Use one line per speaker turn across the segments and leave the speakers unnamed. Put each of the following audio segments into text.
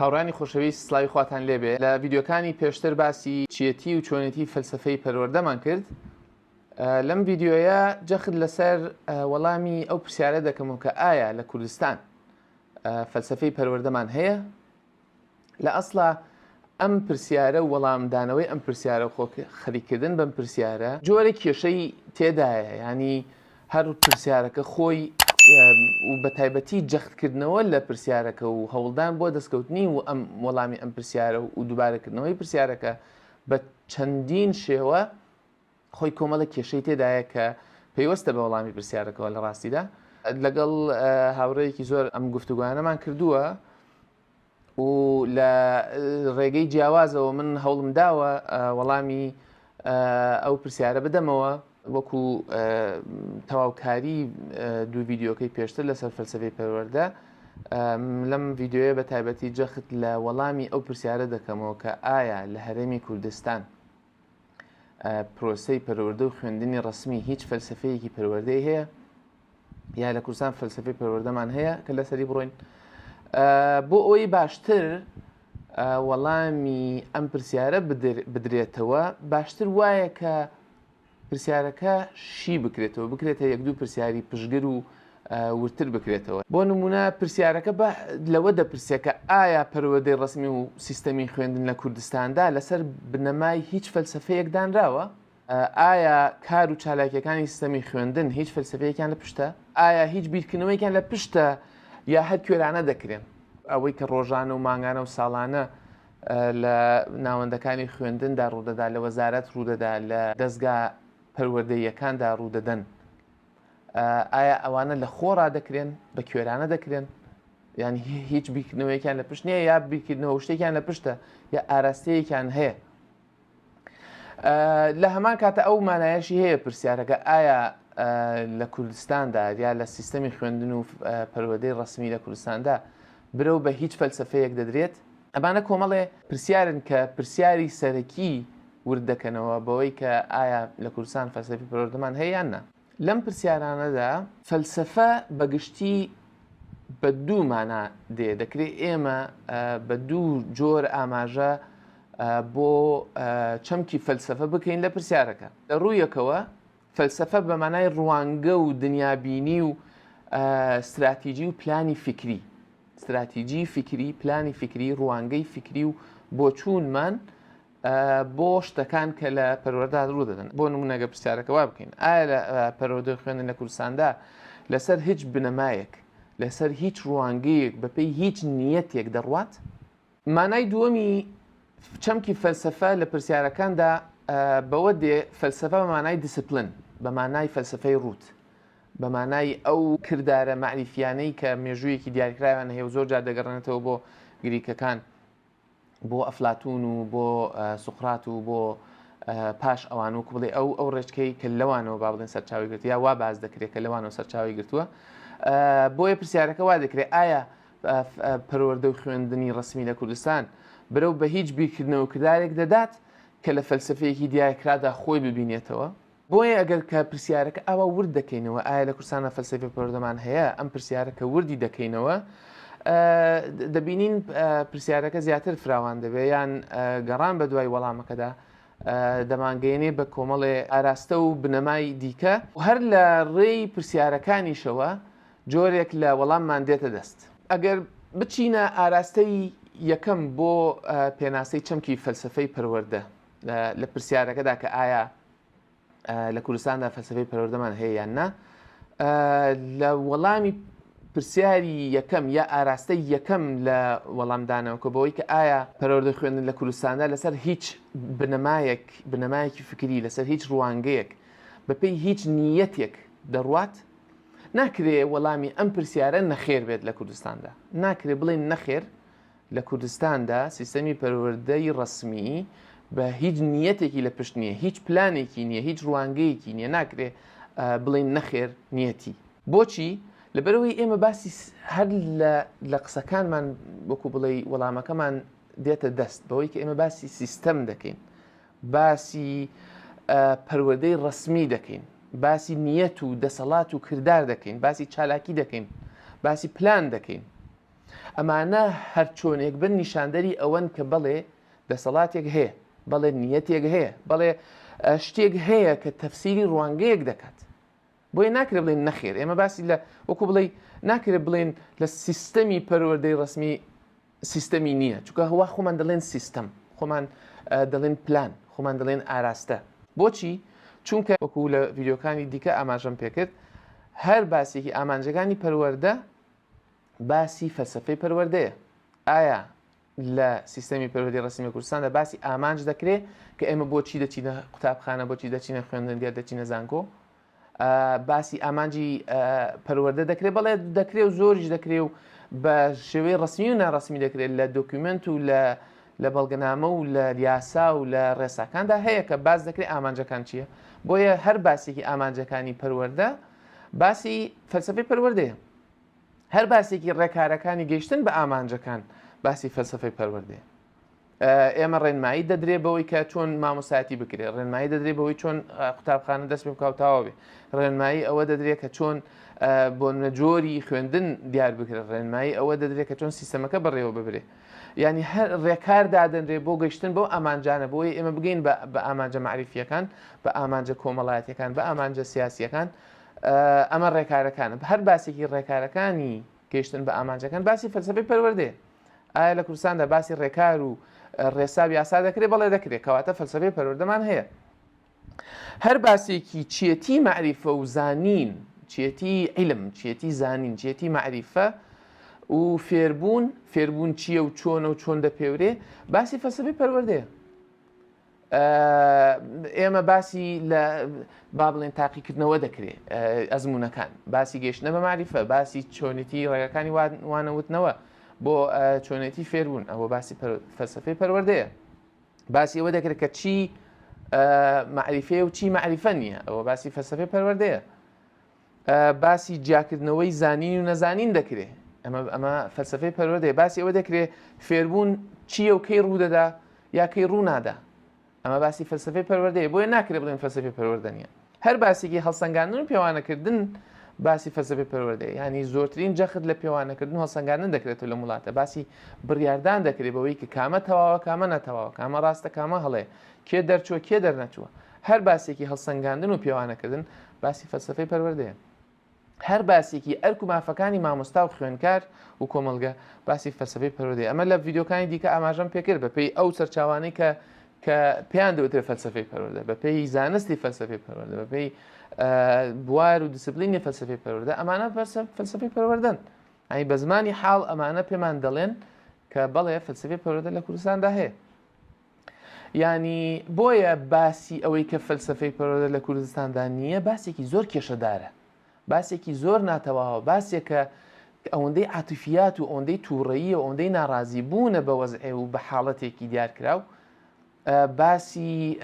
هاوڕێیانی خۆشەویست سڵاوی خواتان لێبێ لە ڤیدیۆکانی پێشتر باسی چیەتی و چۆنێتی فەلسەفەی پەروەردەمان کرد لەم ڤیدیۆیە جەخت لەسەر وەڵامی ئەو پرسیارە دەکەمەوە کە ئایا لە کوردستان فەلسەفەی پەروەردەمان هەیە لە ئەسڵا ئەم پرسیارە و وەڵامدانەوەی ئەم پرسیارە و خۆ خەریککردن بەم پرسیارە جۆرێک کێشەی تێدایە ینی هەر پرسیارەکە خۆی و بە تایبەتی جەختکردنەوە لە پرسیارەکە و هەوڵدان بۆ دەستکەوتنی و ئەم وەڵامی ئەم پرسیارە و دووبارەکردنەوەی پرسیارەکە بە چەندین شێوە خۆی کۆمەڵێک کێشەی تێدایە کە پەیوەستە بە وەڵامی پرسیارەکەوە لە ڕاستیدا لەگەڵ هاوڕێیەکی زۆر ئەم گفتوگوانەمان کردووە و لە ڕێگەی جیاوازەوە من هەوڵم داوە وەڵامی ئەو پرسیارە بدەمەوە وەکو تەواوکاری دوو ڤیددیوکەی پێشتر لەسەر فەلسفەی پەروەردە لەم ڤیددیوە بە تایبەتی جەخت لە وەڵامی ئەو پرسیارە دەکەمەوە کە ئایا لە هەرێمی کوردستان پرۆسەی پەروەردە و خوێندنی ڕەسمی هیچ فەلسفەیەکی پەروەردەی هەیە یا لە کوردستان فەلسفەی پەروەردەمان هەیە کە لەسەری بڕۆین بۆ ئەوەی باشتر وەڵامی ئەم پرسیارە بدرێتەوە باشتر وایە کە پرسیارەکە شی بکرێتەوە، بکرێتە یەک دوو پرسیاری پشگر و وردتر بکرێتەوە. بۆ نموونە پرسیارەکە بە لەوە دەپرسێ کە ئایا پەروەردەی ڕەسمی و سیستەمی خوێندن لە کوردستاندا لەسەر بنەمای هیچ فەلسەفەیەک دانراوە؟ ئایا کار و چالاکییەکانی سیستەمی خوێندن هیچ فەلسەفەیەکیان لە پشتە؟ ئایا هیچ بیرکردنەوەیەکیان لە پشتە یا هەر کوێرانە دەکرێن؟ ئەوەی کە ڕۆژانە و مانگانە و ساڵانە لە ناوەندەکانی خوێندندا ڕوودەدا، لە وەزارەت ڕوودەدا، لە دەزگا پەروەردەییەکاندا ڕوودەدەن، ئایا ئەوانە لە خۆڕا دەکرێن، بە کوێرانە دەکرێن؟ یان هیچ بیرکردنەوەیەکیان لە پشت نییە یا بیرکردنەوە شتێکیان لە پشتە یا ئاراستەیەکیان هەیە؟ لە هەمان کاتە ئەو مانایەشی هەیە پرسیارەکە ئایا لە کوردستاندا یا لە سیستەمی خوێندن و پەروەردەی ڕەسمی لە کوردستاندا برەو بە هیچ فەلسەفەیەک دەدرێت؟ ئەمانە کۆمەڵێ پرسیارن کە پرسیاری سەرەکی ورد دەکەنەوە بەوەی کە ئایا لە کوردستان فەلسەفی پەروەردەمان هەیە یان نا؟ لەم پرسیارانەدا فەلسەفە بە گشتی بە دوو مانا دێ، دەکرێ ئێمە بە دوو جۆر ئاماژە بۆ چەمکی فەلسەفە بکەین لە پرسیارەکە. لە ڕوویەکەوە فەلسەفە بە مانای ڕوانگە و دنیابینی و ستراتیجی و پلانی فیکری، ستراتیجی فیکری، پلانی فیکری، ڕوانگەی فیکری و بۆچوونمان بۆ شتەکان کە لە پەروەردە ڕوو دەدەن. بۆ نموونە گەر پرسیارەکە وا بکەین، ئایا لە پەروەردە و خوێندن لە کوردستاندا لەسەر هیچ بنەمایەک، لەسەر هیچ ڕوانگەیەک، بەپێی هیچ نیەتێک دەڕوات؟ مانای دووەمی چەمکی فەلسەفە لە پرسیارەکاندا بەوە دێ، فەلسەفە بە مانای دیسپلن، بە مانای فەلسەفەی ڕووت، بە مانای ئەو کردارە مەعریفییانەی کە مێژوویەکی دیاریکراویان هەیە و زۆر جار دەگەڕێنێتەوە بۆ گریکەکان، بۆ ئەفلاتون و بۆ سوقرات و بۆ پاش ئەوان وەکو بڵێ ئەو ئەو ڕێچکەی کە لەوانەوە با بڵێن سەرچاوی گرت یا وا باز دەکرێت کە لەوانەوە سەرچاوی گرتووە بۆیە پرسیارەکە وا دەکرێت ئایا پەروەردە و خوێندنی ڕسمی لە کوردستان برەو بە هیچ بیرکردنەوە کردارێک دەدات کە لە فەلسفەیەکی دیارکرادا خۆی ببینێتەوە بۆیە ئەگەر کە پرسیارەکە ئاوا ورد دەکەینەوە ئایا لە کوردستاندا فەلسەفەی پەروەردەمان هەیە ئەم پرسیارە کە وردی دەکەینەوە دەبینین پرسیارەکە زیاتر فراوان دەبێت یان گەڕان بە دوای وەڵامەکەدا دەمانگەیەنێ بە کۆمەڵێ ئاراستە و بنەمای دیکە هەر لە ڕێی پرسیارەکانیشەوە جۆرێک لە وەڵاممان دێتە دەست. ئەگەر بچینە ئاراستەی یەکەم بۆ پێناسەی چەمکی فەلسەفەی پەروەردە لە پرسیارەکەدا کە ئایا لە کوردستاندا فەلسفەی پەروەردەمان هەیە یان نا لە وەڵامی پرسیاری یەکەم یا ئاراستەی یەکەم لە وەڵامدانەوەکە بەوەی کە ئایا پەروەردە خوێندن لە کوردستاندا لەسەر هیچ بنەمایەک بنەمایەکی فکری لەسەر هیچ ڕوانگەیەک بەپێی هیچ نیەتێک دەڕوات ناکرێ وەڵامی ئەم پرسیارە نەخێر بێت لە کوردستاندا ناکرێ بڵێن نەخێر لە کوردستاندا سیستەمی پەروەردەی ڕەسمی بە هیچ نیەتێکی لە پشت نییە، هیچ پلانێکی نییە، هیچ ڕوانگەیەکی نییە، ناکرێ بڵێین نەخێر نیەتی. بۆچی؟ لەبەرئەوەی ئێمە باسی هەر لە قسەکانمان وەکو بڵێی وەڵامەکەمان دێتە دەست بەوەی کە ئێمە باسی سیستەم دەکەین، باسی پەروەردەی ڕەسمی دەکەین، باسی نیەت و دەسەڵات و کردار دەکەین، باسی چالاکی دەکەین، باسی پلان دەکەین. ئەمانە هەرچۆنێک بن نیشاندەری ئەوەن کە بەڵێ دەسەڵاتێک هەیە، بەڵێ نیەتێک هەیە، بەڵێ شتێک هەیە کە تەفسیری ڕوانگەیەک دەکات. بۆیە ناکرێت بڵێن نەخێر ئێمە باسی لە وەکو بڵێ ناکرێت بڵێن لە سیستەمی پەروەردەی ڕسمی سیستەمی نییە چونکە هەوا خۆمان دەڵێن سیستەم خۆمان دەڵێن پلان خۆمان دەڵێن ئاراستە بۆچی چونکە وەکو لە ڤیدیۆکانی دیکە ئاماژەم پێکرد هەر باسێکی ئامانجەکانی پەروەردە باسی فەلسفەی پەروەردەیە ئایا لە سیستەمی پەروەردەی ڕەسمی کوردستاندا باسی ئامانج دەکرێت کە ئێمە بۆچی دەچینە قوتابخانە بۆچی دەچینە خوێندنگە دەچینە زانکۆ باسی ئامانجی پەروەردە دەکرێت بەڵێ دەکرێت و زۆریش دەکرێت و بە شێوەی ڕسمی و ناڕسمی دەکرێت لە document و لە لە بەڵگەنامە و لە یاسا و لە ڕێساکاندا هەیە کە باس دەکرێت ئامانجەکان چییە بۆیە هەر باسێکی ئامانجەکانی پەروەردە باسی فەلسفەی پەروەردەیە هەر باسێکی ڕێکارەکانی گەیشتن بە ئامانجەکان باسی فەلسفەی پەروەردەیە ئێمە ڕێنمایی دەدرێ بەوەی کە چۆن مامۆسایەتی بکرێت ڕێنمایی دەدرێ بەوەی چۆن قوتابخانە دەست پێ بکاو تەواو بێ ڕێنمایی ئەوە دەدرێت کە چۆن بۆ جۆری خوێندن دیار بکرێت ڕێنمایی ئەوە دەدرێت کە چۆن سیستەمەکە بەڕێوە ببرێ ینی هەر ڕێکار دادەنرێ بۆ گەشتن بەو ئامانجانە بۆی ئێمە بگەین بە ئامانجە مەعریفیەکان بە ئامانجە کۆمەڵایەتەکان بە ئامانجە سیاسیەکان ئەمە ڕێکارەکانە هەر باسێکی ڕێکارەکانی گەیشتن بە ئامانجەکان باسی فەلسەفەی پەروەردەیە ئایا لە کوردستاندا باسی ڕێکار و ڕێسا و یاسا دەکرێت بەڵێ دەکرێت کەواتە فەلسەفەی پەروەردەمان هەیە هەر باسێکی چیەتی مەعریفە و زانین چیەتی عیلم چیەتی زانین چیەتی مەعریفە و فێربوون فێربوون چییە و چۆنە و چۆن دەپێورێ باسی فەلسەفەی پەروەردەیە ئێمە باسی لە با بڵێن تاقیکردنەوە دەکرێت ئەزمونونەکان باسی گەشتنە بە مەعریفە باسی چۆنێتی ڕێگەکانی وانەوتنەوە بۆ چۆنێتی فێربوون ئەوە باسی فەلسفەی پەروەردەیە باسی ئەوە دەکرێت کە چی مەعریفەیە و چی مەعریفە نییە ئەوە باسی فەلسفەی پەروەردەیە باسی جیاکردنەوەی زانین و نەزانین دەکرێت ئەمە ئەمە فەلسفەی پەروەردەیە باسی ئەوە دەکرێت فێربوون چییە و کەی ڕوودەدا یا کەی ڕوونادا ئەمە باسی فەلسفەی پەروەردەیە بۆیە ناکرێت بڵێن فەلسفەی پەروەردە نییە هەر باسێکی هەڵسەنگاندن و پێوانەکردن باسی فەلسفەی پەروەردەیە یعنی زۆرترین جەخت لە پێوانەکردن و هەڵسەنگاندن دەکرێتەوە لەم وڵاتە باسی بڕیاردان دەکرێت بەوەی کە کامە تەواوە کامە نەتەواوە کامە ڕاستە کامە هەڵەیە کێ دەرچووە کێ دەرنەچووە هەر باسێکی هەڵسەنگاندن و پێوانەکردن باسی فەلسفەی پەروەردەیە هەر باسێکی ئەرک و مافەکانی مامۆستا و خوێنکار و کۆمەڵگە باسی فەلسفەی پەروەردەیە ئەمە لە ڤیدیۆکانی دیکە ئاماژەم پێکرد بەپێی ئەو سەرچاوانەی کە کە پێیان دەوترێت فەلسفەی پەروەردە بەپێی زانستی فەلسفەی پەروەردە بەپێی بوار و دیسپلینی فەلسفەی پەروەردە ئەمانە فەلسفەی پەروەردەن ئەی بە زمانی حاڵ ئەمانە پێمان دەڵێن کە بەڵێ فەلسفەی پەروەردە لە کوردستاندا هەیە یانی بۆیە باسی ئەوەی کە فەلسەفەی پەروەردە لە کوردستاندا نییە باسێکی زۆر کێشەدارە باسێکی زۆر ناتەواوە باسێکە ئەوەندەی عاتیفیات و ئەوەندەی تووڕەیی و ئەوەندەی ناڕازی بوونە بە وەزعێ و بە حاڵەتێکی دیارکراو باسی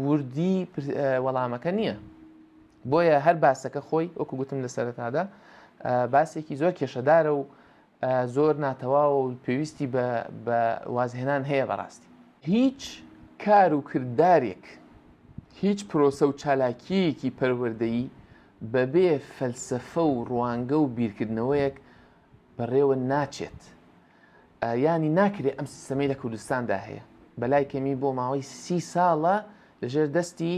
وردی وەڵامەکە نییە بۆیە هەر باسەکە خۆی وەکو گوتم لە سەرەتادا باسێکی زۆر کێشەدارە و زۆر ناتەواوە و پێویستی بە بە وازهێنان هەیە بەڕاستی. هیچ کار و کردارێک، هیچ پرۆسە و چالاکییەکی پەروەردەیی بەبێ فەلسەفە و ڕوانگە و بیرکردنەوەیەک بەڕێوە ناچێت. یانی ناکرێ ئەم سیستەمەی لە کوردستاندا هەیە بەلای کەمی بۆ ماوەی سی ساڵە لەژێر دەستی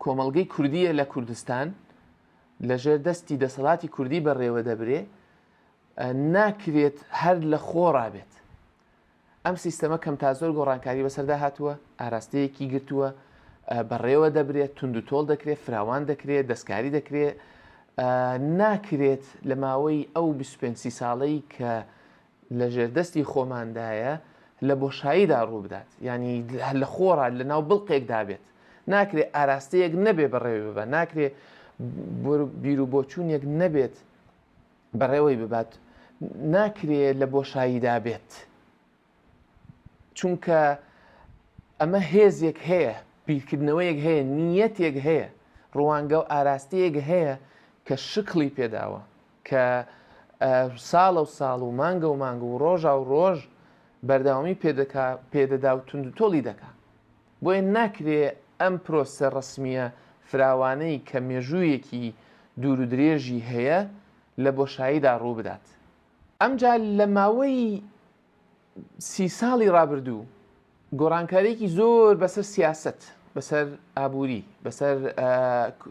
کۆمەڵگەی کوردییە لە کوردستان، لەژێر دەستی دەسەڵاتی کوردی بەڕێوە دەبرێ، ناکرێت هەر لە خۆڕا بێت. ئەم سیستەمە کەم تا زۆر گۆڕانکاری بەسەردا هاتووە، ئاراستەیەکی گرتووە، بەڕێوە دەبرێت، توندوتۆڵ دەکرێت، فراوان دەکرێت، دەستکاری دەکرێت. ناکرێت لە ماوەی ئەو 25 سی ساڵەی کە لە ژێردەستی خۆماندایە لە بۆشاییدا ڕووبدات یانی لە خۆڕا لە ناو بڵقێکدا بێت ناکرێ ئاراستەیەک نەبێ بەڕێوەی ببا ناکرێ بیر و بۆچوونێک نەبێت بەڕێوەی ببات ناکرێ لە بۆشاییدا بێت چونکە ئەمە هێزێک هەیە بیرکردنەوەیەک هەیە نیەتێک هەیە ڕوانگە و ئاراستەیەک هەیە کە شکڵی پێداوە کە ساڵە و ساڵ و مانگە و مانگ و ڕۆژا و ڕۆژ بەردەوامی پێدەکا پێدەدا و توندوتۆڵی دەکا بۆیە ناکرێ ئەم پرۆسە ڕەسمییە فراوانەی کە مێژوویەکی دوور و درێژی هەیە. لە بۆشاییدا ڕوو بدات. ئەمجا لە ماوەی سی ساڵی ڕابردوو گۆڕانکارییەکی زۆر بەسەر سیاسەت، بەسەر ئابووری، بەسەر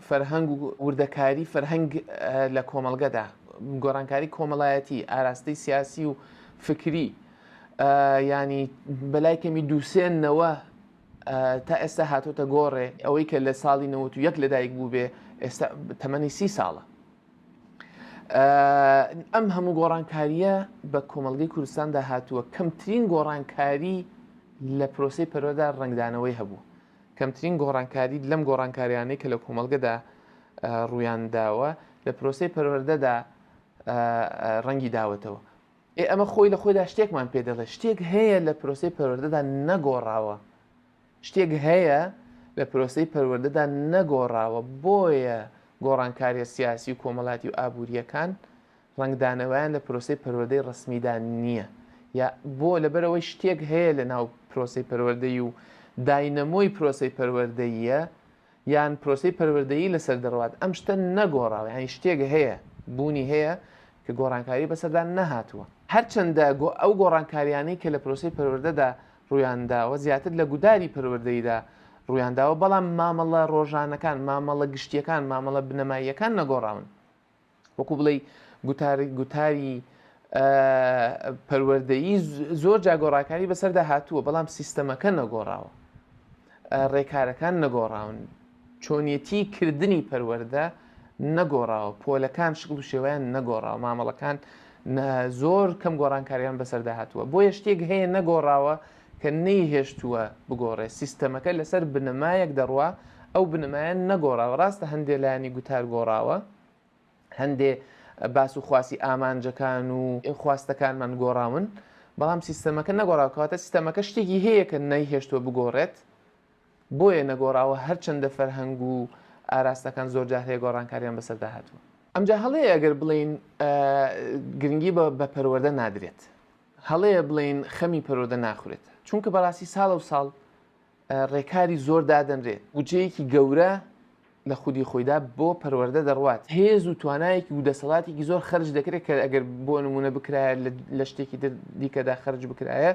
فەرهەنگ و وردەکاری فەرهەنگ لە کۆمەڵگەدا، گۆڕانکاری کۆمەڵایەتی، ئاراستەی سیاسی و فکری، یانی بەلای کەمی دووسێ نەوە تا ئێستا هاتۆتە گۆڕێ، ئەوەی کە لە ساڵی 91 لەدایک بووبێ ئێستا تەمەنی سی ساڵە. ئەم هەموو گۆڕانکارییە بە کۆمەڵگەی کوردستاندا هاتووە، کەمترین گۆڕانکاری لە پرۆسەی پەروەردە ڕەنگدانەوەی هەبوو. کەمترین گۆڕانکاری لەم گۆڕانکاریانەی کە لە کۆمەڵگەدا ڕوویان داوە لە پرۆسەی پەروەردەدا ڕەنگی داوەتەوە. ئێ ئەمە خۆی لە خۆیدا شتێکمان پێ دەڵێ، شتێک هەیە لە پرۆسەی پەروەردەدا نەگۆڕاوە. شتێک هەیە لە پرۆسەی پەروەردەدا نەگۆڕاوە، بۆیە گۆڕانکارییە سیاسی و کۆمەڵاتی و ئابوورییەکان ڕەنگدانەوەیان لە پرۆسەی پەروەردەی ڕەسمیدا نییە. یا بۆ لەبەرئەوەی شتێک هەیە لە ناو پرۆسەی پەروەردەی و داینەمۆی پرۆسەی پەروەردەییە یان پرۆسەی پەروەردەیی لەسەر دەڕوات ئەم شتە نەگۆڕاوە، یانی شتێک هەیە بوونی هەیە کە گۆڕانکاری بەسەردا نەهاتووە. هەرچەندە ئەو گۆڕانکاریانەی کە لە پرۆسەی پەروەردەدا ڕوویانداوە، زیاتر لە گوداری پەروەردەییدا ڕوویانداوە، بەڵام مامەڵە ڕۆژانەکان، مامەڵە گشتییەکان، مامەڵە بنەماییەکان نەگۆڕاون. وەکو بڵێی گوتار گوتاری پەروەردەیی زۆر جا گۆڕاکاری بەسەردا هاتووە، بەڵام سیستەمەکە نەگۆڕاوە، ڕێکارەکان نەگۆڕاون، چۆنیەتی کردنی پەروەردە نەگۆڕاوە، پۆلەکان شکڵ و شێوەیان نەگۆڕاوە، مامەڵەکان زۆر کەم گۆڕانکاریان بەسەردا هاتووە. بۆیە شتێک هەیە نەگۆڕاوە کە نەیهێشتووە بگۆڕێ. سیستەمەکە لەسەر بنەمایەک دەڕوا، ئەو بنەمایە نەگۆڕاوە. ڕاستە هەندێ لایەنی گوتار گۆڕاوە، هەندێ باس و خواسی ئامانجەکان و خواستەکانمان گۆڕاون، بەڵام سیستەمەکە نەگۆڕاوە. کەواتە سیستەمەکە شتێکی هەیە کە نەیهێشتووە بگۆڕێت، بۆیە نەگۆڕاوە هەرچەندە فەرهەنگ و ئاراستەکان زۆر جار هەیە گۆڕانکاریان بەسەردا هاتووە. ئەمجا هەڵەیە ئەگەر بڵێین گرنگی بە پەروەردە نادرێت، هەڵەیە بڵێین خەمی پەروەردە ناخورێت، چونکە بەڕاستی ساڵە و ساڵ ڕێکاری زۆر دادەنرێت، بودجەیەکی گەورە لە خودی خۆیدا بۆ پەروەردە دەڕوات، هێز و توانایەکی و دەسەڵاتێکی زۆر خەرج دەکرێت کە ئەگەر بۆ نمونە بکرایە لە شتێکی دیکەدا خەرج بکرایە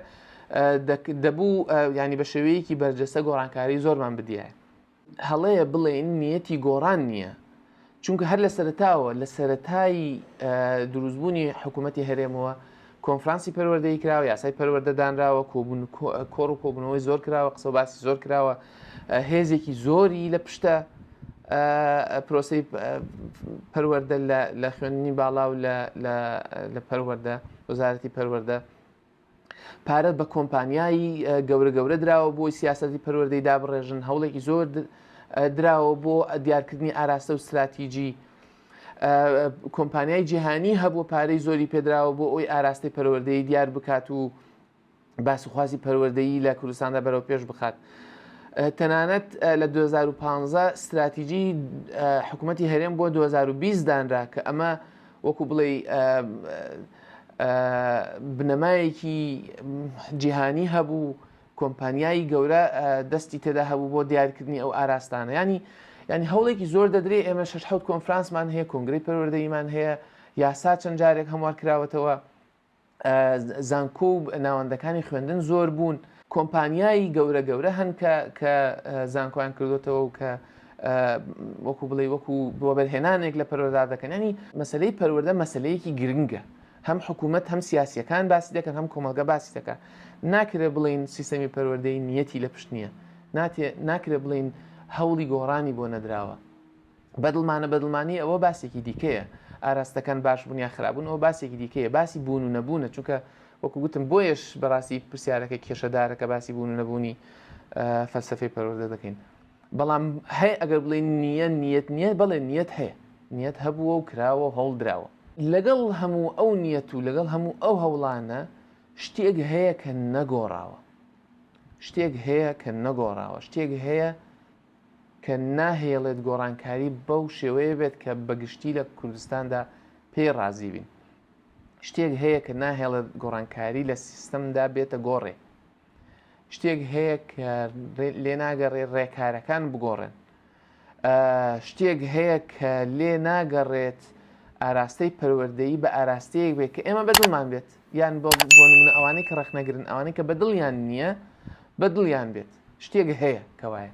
دەبوو ینی بە شێوەیەکی بەرجەستە گۆڕانکاری زۆرمان بدیایە. هەڵەیە بڵێین نیەتی گۆڕان نییە، چونکە هەر لە سەرەتاوە لە سەرەتای دروستبوونی حکوومەتی هەرێمەوە کۆنفرانسی پەروەردەیی کراوە، یاسای پەروەردە دانراوە، کۆبوون کۆڕ و کۆبوونەوەی زۆر کراوە، قسە و باسی زۆر کراوە، هێزێکی زۆری لە پشتە پرۆسەی پەروەردە لە خوێندنی باڵا و لە پەروەردە وەزارەتی پەروەردە پارە بە کۆمپانیایی گەورە گەورە دراوە بۆی سیاسەتی پەروەردەی دابڕێژن، هەوڵێکی زۆر دراوە بۆ دیارکردنی ئاراستە و ستراتیجی. کۆمپانیای جیهانی هەبووە پارەی زۆری پێدراوە بۆ ئەوی ئاراستەی پەروەردەیی دیار بکات و باسوخوازی پەروەردەیی لە کوردستاندا بەرەو پێش بخات. تەنانەت لە 2015 ستراتیجی حکوومەتی هەرێم بۆ 2020 دانرا کە ئەمە وەکو بڵێ بنەمایەکی جیهانی هەبوو کۆمپانیای گەورە دەستی تێدا هەبوو بۆ دیارکردنی ئەو ئاراستانە ینی ینی هەوڵێکی زۆر دەدرێ ئێمە شش حوت کۆنفرانسمان هەیە کۆنگری پەروەردەیمان هەیە یاسا چەند جارێک هەموار کراوەتەوە زانکۆ و ناوەندەکانی خوێندن زۆر بوون کۆمپانیایی گەورە گەورە هەن کە کە زانکۆیان کردوتەوە و کە وەکو بڵێ وەکو وەبەرهێنانێک لە پەروەردە دەکەن ینی مەسلەی پەروەردە مەسلەیەکی گرنگە هەم حکوومەت هەم سیاسیەکان باسی دەکەن هەم کۆمەڵگە باسی دەکات ناکرێ بڵین سیستەمی پەروەردەی نیەتی لە پشت نییە ناکرێ بڵین هەوڵی گۆڕانی بۆ نەدراوە بەدڵمانە بەدڵمانی ئەوە باسێکی دیکەیە ئاراستەکان باش بوون یا خراپبوون ئەوە باسێکی دیکەیە باسی بوون و نەبوونە چونکە وەکو گوتم بۆیەش بەڕاستی پرسیارەکە کێشەدارە کە باسی بوون و نەبوونی فەلسفەی پەروەردە دەکەین بەڵام هەیە ئەگەر بڵێن نییە نیەت نییە بەڵێ نیەت هەیە نیەت هەبووە و کراوە و هەوڵ دراوە لەگەڵ هەموو ئەو نیەت و لەگەڵ هەموو ئەو هەوڵانە شتێک هەیە کە نەگۆڕاوە شتێک هەیە کە نەگۆڕاوە شتێک هەیە کە ناهێڵێت گۆڕانکاری بەو شێوەیە بێت کە بەگشتی لە کوردستاندا پێی ڕازی بین. شتێک هەیە کە ناهێڵێت گۆڕانکاری لە سیستەمدا بێتە گۆڕێ. شتێک هەیە کە لێ ناگەڕێ ڕێکارەکان بگۆڕێن. شتێک هەیە کە لێ ناگەڕێت ئاراستەی پەروەردەیی بە ئاراستەیەک بێت کە ئێمە بەدڵمان بێت یان بۆ بۆ نمونە ئەوانەی کە ڕەخنەگرن ئەوانەی کە بەدڵیان نییە بەدڵیان بێت شتێک هەیە کەوایە.